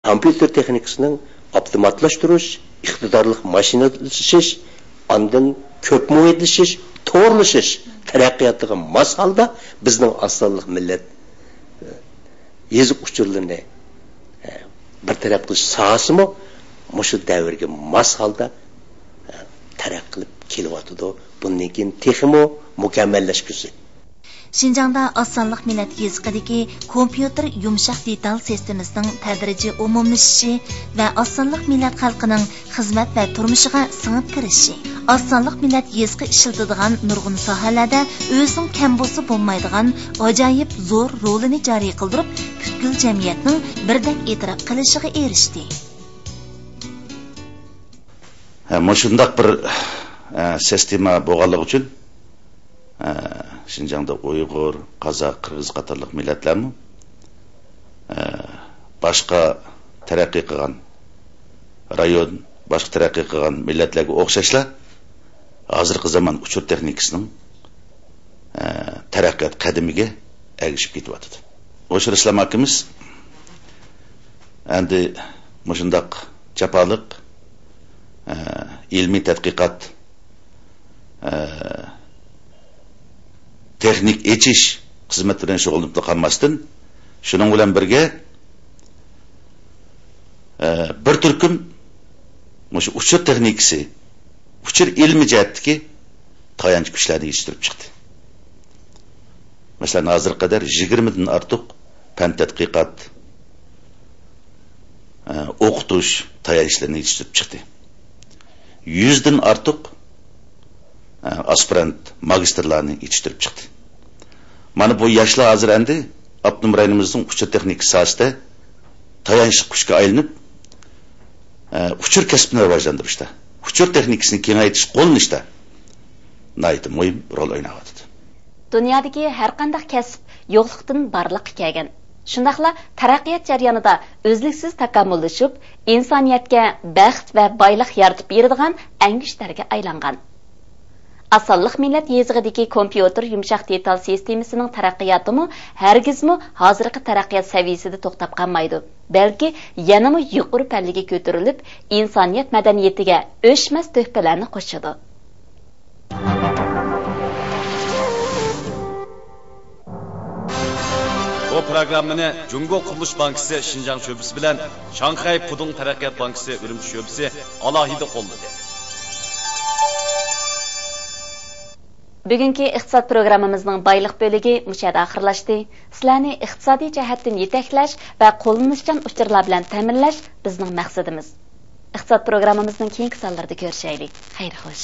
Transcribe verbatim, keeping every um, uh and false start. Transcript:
كومپيۇتېر تېخنىكىسىنىڭ ئاپتوماتلاشتۇرۇش، ئىقتىدارلىق ماشىنىلىشىش، ئاندىن كۆپ مۇھىتلىشىش، تورلىشىش تەرەققىياتىغا ماس ھالدا بىزنىڭ ئاز سانلىق مىللەت، ئە، يېزىق ئۇچۇرلىرىنى، ئە، بىر تەرەپ قىلىش ساھەسىمۇ مۇشۇ دەۋرگە ماس ھالدا، ئە، تەرەققىي قىلىپ كېلىۋاتىدۇ. بۇندىن كېيىن تېخىمۇ مۇكەممەللەشكۈسى. شىنجاڭدا ئاز سانلىق مىللەت يېزىقىدىكى كومپيۇتېر يۇمشاق دېتال سىستېمىسىنىڭ تەدرىجىي ئومۇملىشىشى ۋە ئاز سانلىق مىللەت خەلقىنىڭ خىزمەت ۋە تۇرمۇشىغا سىڭىپ كىرىشى، ئاز سانلىق مىللەت يېزىقى ئىشلىتىدىغان نۇرغۇن ساھەلەردە ئۆزىنىڭ كەم بولسا بولمايدىغان ئاجايىپ زور رولىنى جارى قىلدۇرۇپ، پۈتكۈل جەمئىيەتنىڭ بىردەك ئېتىراپ قىلىشىغا ئېرىشتى. ھە، مۇشۇنداق بىر، ھە، سىستېما بولغانلىقى ئۈچۈن، ھە، شىنجاڭدا ئۇيغۇر، قازاق، قىرغىز قاتارلىق مىللەتلەرمۇ، ھە، باشقا تەرەققىي قىلغان رايون، باشقا تەرەققىي قىلغان مىللەتلەرگە ئوخشاشلا، ھازىرقى زامان ئۇچۇر تېخنىكىسىنىڭ، ئە، تەرەققىيات قەدىمىگە ئەگىشىپ كېتىۋاتىدۇ. ھوشۇر ئىسلام ئاكىمىز ئەمدى مۇشۇنداق جاپالىق، ئە، ئىلمىي تەتقىقات، ئە، تېخنىك ئېچىش خىزمەتلىرىنى شۇغۇللىنىپلا قالماستىن، شۇنىڭ بىلەن بىرگە، ئە، بىر تۈركۈم مۇشۇ ئۇچۇر تېخنىكىسى، ئۇچۇر ئىلمى جەھەتتىكى تايانچ كۈچلەرنى يېتىشتۈرۈپ چىقتى. مەسىلەن، ھازىرغا قەدەر يىگىرمىدىن ئارتۇق پەن تەتقىقات، ئە، ئوقۇتۇش تايانچلىرىنى يېتىشتۈرۈپ چىقتى. يۈزدىن ئارتۇق، ئە، ئاسپىرانت، ماگىستىرلارنى يېتىشتۈرۈپ چىقتى. مانا بۇ ياشلار ھازىر ئەمدى ئاپتونوم رايونىمىزنىڭ ئۇچۇر تېخنىكا ساھەسىدە تايانچلىق كۈچكە ئايلىنىپ، ئە، ئۇچۇر كەسپىنى راۋاجلاندۇرۇشتا، ئۇچۇر تېخنىكىسىنى كېڭەيتىش، قوللىنىشتا ناھايىتى مۇھىم رول ئويناۋاتىدۇ. دۇنيادىكى ھەرقانداق كەسىپ يوقلۇقتىن بارلىققا كەلگەن. شۇنداقلا تەرەققىيات جەريانىدا ئۈزلۈكسىز تاكامۇللىشىپ، ئىنسانىيەتكە بەخت ۋە بايلىق يارىتىپ بېرىدىغان ئەڭگۈشتەرگە ئايلانغان. ئاز سانلىق مىللەت يېزىقىدىكى كومپيۇتېر يۇمشاق دېتال سىستېمىسىنىڭ تەرەققىياتىمۇ ھەرگىزمۇ ھازىرقى تەرەققىيات سەۋىيەسىدە توختاپ قالمايدۇ، بەلكى يەنىمۇ يۇقىرى پەللىگە كۆتۈرۈلۈپ، ئىنسانىيەت مەدەنىيىتىگە ئۆچمەس تۆھپىلەرنى قوشىدۇ. بۇ پروگراممىنى جۇڭگو قۇرۇلۇش بانكىسى شىنجاڭ شۆبىسى بىلەن شاڭخەي پۇدۇڭ تەرەققىيات بانكىسى ئۈرۈمچى شۆبىسى ئالاھىدە قوللىدى. بۈگۈنكى ئىقتىساد پروگراممىمىزنىڭ بايلىق بۆلىكى مۇشۇ يەردە ئاخىرلاشتى. سىلەرنى ئىقتىسادىي جەھەتتىن يېتەكلەش ۋە قوللىنىشچان ئۇچۇرلار بىلەن تەمىنلەش بىزنىڭ مەقسىتىمىز. ئىقتىساد پروگراممىمىزنىڭ كېيىنكى سانلىرىدا كۆرۈشەيلى. خەير خوش.